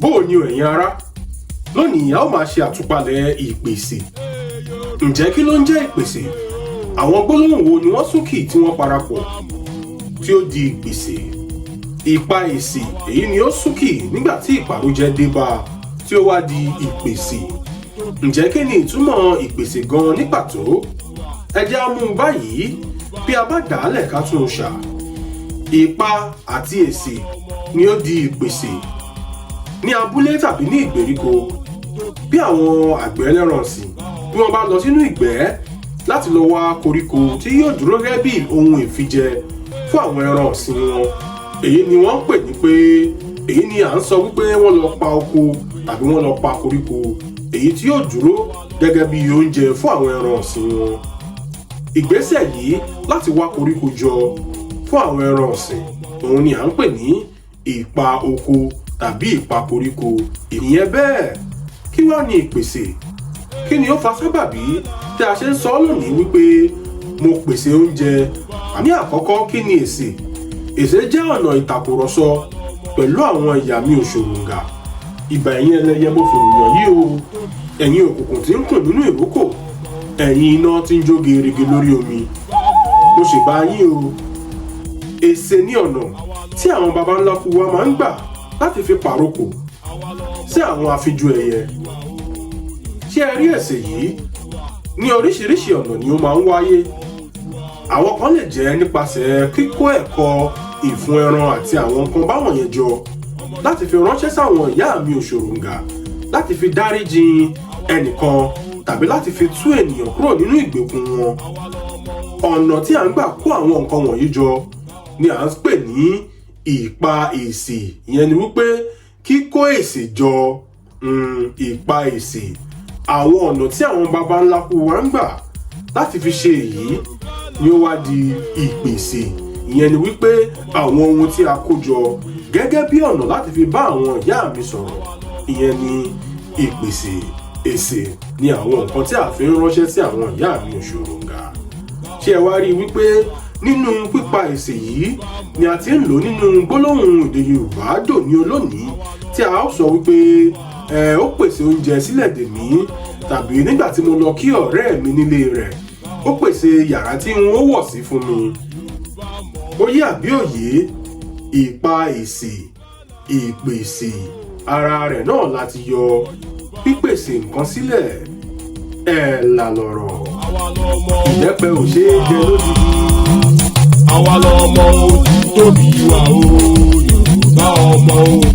Bó o ní o, ẹ̀yin ará? Lónìí, a ó máa ṣe àtúpalẹ̀ ìpèsè. Ǹjẹ́ kí ló ń jẹ́ ìpèsè? Àwọn gbólóhùn wo ni wọ́n súnkì tí wọ́n parapọ̀ tí ó di ìpèsè? Ìpa èsì, èyí ni ó súnkì nígbà tí ìpàrọ̀jẹ dé bá a tí ó wá di ìpèsè. Ǹjẹ́ kí ni ìtumọ̀ ìpèsè gan ní pàtó? Ẹ jẹ́ á mú un báyìí: bí a bá dà á lẹ̀, ká tún un ṣà, ìpa àti èsì ni ó di ìpèsè. Ní abúlé tàbí ní ìgbèríko, bí àwọn àgbẹ̀ ẹlẹ́ran ọ̀sìn, bí wọ́n bá lọ sínú ìgbẹ́ láti lọ wá koríko tí yóò dúró gẹ́gẹ́ bí ohun ìfijẹ fún àwọn ẹran ọ̀sìn wọn, èyí ni wọ́n ń pè ní pé, èyí ni à ń sọ wípé wọ́n lọ pa oko tàbí wọ́n lọ pa koríko, èyí tí yóò dúró gẹ́gẹ́ bí oúnjẹ fún àwọn ẹran ọ̀sìn wọn. Ìgbésẹ̀ yìí láti wá koríko jọ fún àwọn ẹran ọ̀sìn, òun ni à ń pè ní ìpa oko tàbí ìpa koríko. Ìyẹn bẹ́ẹ̀. Kí wá ní ìpèsè? Kí ni ó fa sábàbí tí a ṣe ń sọ ọ́ lónìí wípé mo pèsè oúnjẹ? Ní àkọ́kọ́, kí ni èsì? Èsè jẹ́ ọ̀nà ìtàkùrọ̀sọ pẹ̀lú àwọn ìyá mi òṣòròǹgà. Ìbà ẹ̀yin ẹlẹ́yẹ, mo fòròyàn yìí o, ẹ̀yin òkùnkùn tí ń kùn nínú ìrókò, ẹ̀yin iná tí ń jó gerege lórí omi, mo ṣèbá yín o. Èsè ní ọ̀nà tí àwọn baba ńlá kú wa máa ń gbà láti fi pàrokò sí àwọn afínjú ẹyẹ. Ṣé ẹ rí èsè yìí? Ní oríṣiríṣi ọ̀nà ni ó máa ń wáyé. Àwọn kan lè jẹ́ nípasẹ̀ kíkó ẹ̀kọ́ ìfun ẹran àti àwọn nǹkan báwọn yẹn jọ láti fi ránṣẹ́ sáwọn ìyá mi òṣòròǹgà, láti fi dáríjì ẹnìkan tàbí láti fi tú ènìyàn kúrò nínú ìgbèkùn wọn. Ọ̀nà tí à ń gbà kó àwọn nǹkan wọ̀nyí jọ ni à ń pè ní ìpa èsì. Ìyẹn ni wípé kíkó èsì jọ, ìpa èsì. Àwọn ọ̀nà tí àwọn baba ńlá kú wa ń gbà láti fi ṣe èyí ni ó wá di ìpèsè. Ìyẹn ni wípé àwọn ohun tí a kó jọ gẹ́gẹ́ bí ọ̀nà láti fi bá àwọn ìyá mi sọ̀rọ̀, ìyẹn ni ìpèsè. Èsì ni àwọn nǹkan tí a fi ń ránṣẹ́ sí àwọn ìyá mi òṣòròǹgà. Ṣé ẹ wá rí i wípé nínú pípa èsì yìí ni a ti ń lò nínú gbólóhùn èdè Yorùbá dòní olónìí, tí a ó sọ wípé ẹ ó pèsè oúnjẹ sílẹ̀ dè mí, tàbí nígbà tí mo lọ kí ọ̀rẹ́ mi nílé rẹ̀, ó pèsè yàrá tí n ó wọ̀ sí fún mi? Ó yé àbí òye? Ìpa èsì, ìpèsè, ara rẹ̀ náà láti yọ pípèsè nǹkan sílẹ̀. Ẹ̀ là lọ̀rọ̀. Ìbẹ́pẹ ò ṣeé jẹ lódidi. Àwa lọmọ ojú tóbi wa o, Yorùbá ọmọ Oòduà.